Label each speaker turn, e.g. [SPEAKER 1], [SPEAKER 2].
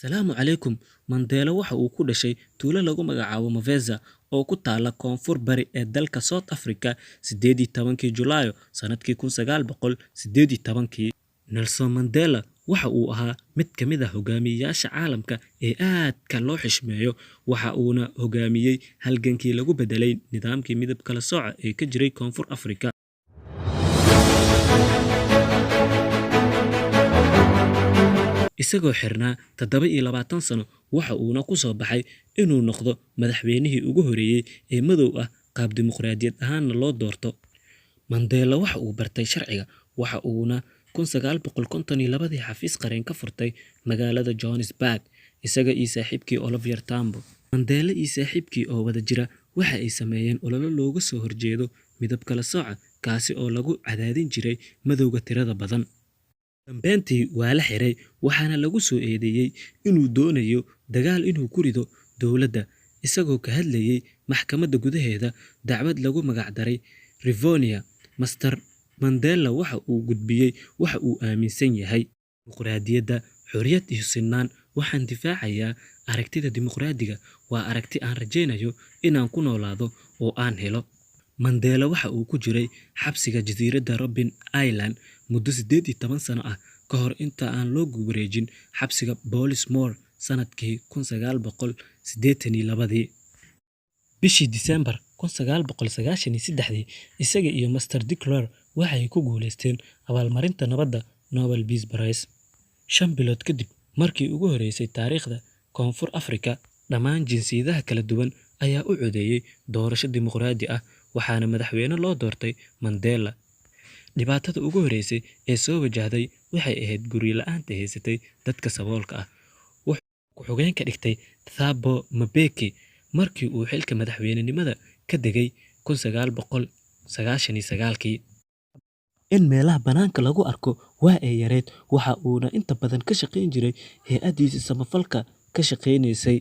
[SPEAKER 1] Asalaamu calaykum. Mandela waxa uu ku dhashay tuulo lagu magacaabo Maveza oo ku taalla koonfur bari ee dalka South Africa 18-kii Julaayo sanadkii 1918-kii. Nelson Mandela waxa uu ahaa mid ka mid ah hogaamiyeyaasha caalamka ee aadka loo xushmeeyo, waxa uuna hogaamiyay halgankii lagu bedelay nidaamkii midab kala sooca ee ka jiray Koonfur Afrika. Isagoo xirnaa 27 sano, waxa uuna ku soo baxay inuu noqdo madaxweynihii ugu horreeyay ee madow ah qaab dimuqraadiyad ahaanna loo doorto. Mandela waxa uu bartay sharciga, waxa uuna 1952dii xafiis qareen ka furtay magaalada Johannesburg, isaga iyo saaxiibkii Oliver Tambo. Mandela iyo saaxiibkii oo wada jira waxa ay sameeyeen olole looga soo horjeedo midab kala sooca, kaasi oo lagu cadaadin jiray madowga tirada badan. Dambeyntii waa la xiray, waxaana lagu soo eedeeyay inuu doonayo dagaal inuu ku rido dowladda, isagoo ka hadlayay maxkamadda gudaheeda dacwad loogu magac daray Rivonia. Master Mandela waxa uu gudbiyay waxa uu aaminsan yahay: dimuqraadiyadda, xorriyad iyo sinaan. Waxaan difaacayaa aragtida dimuqraadiga, waa aragti aan rajaynayo inaan ku noolaado oo aan helo. Mandela waxa uu ku jiray xabsiga jasiiradda Robben Island muddo 18 sano ah ka hor inta aan loo wareejin xabsiga Pollsmoor sanadkii 1982dii. Bishii Diseembar 1993dii, isaga iyo Master de Klerk waxay ku guuleysteen abaalmarinta nabadda Nobel Peace Prize. 5 bilood kadib, markii ugu horeysay taariikhda Koonfur Afrika, dhammaan jinsiyadaha kala duwan ayaa u codeeyay doorasho dimuqraadi ah, waxaana madaxweyne loo doortay Mandela. Dhibaatada ugu horreysay ee soo wajahday waxay ahayd guryo la'aanta haysatay dadka saboolka ah. Wuxuu ku-xigeen ka dhigtay Thabo Mbeki markii uu xilka madaxweynenimada ka degay 1999-kii. In meelaha bannaanka lagu arko waa ay yarayd, waxa uuna inta badan ka shaqayn jiray hay'addiisii samafalka ka shaqaynaysay.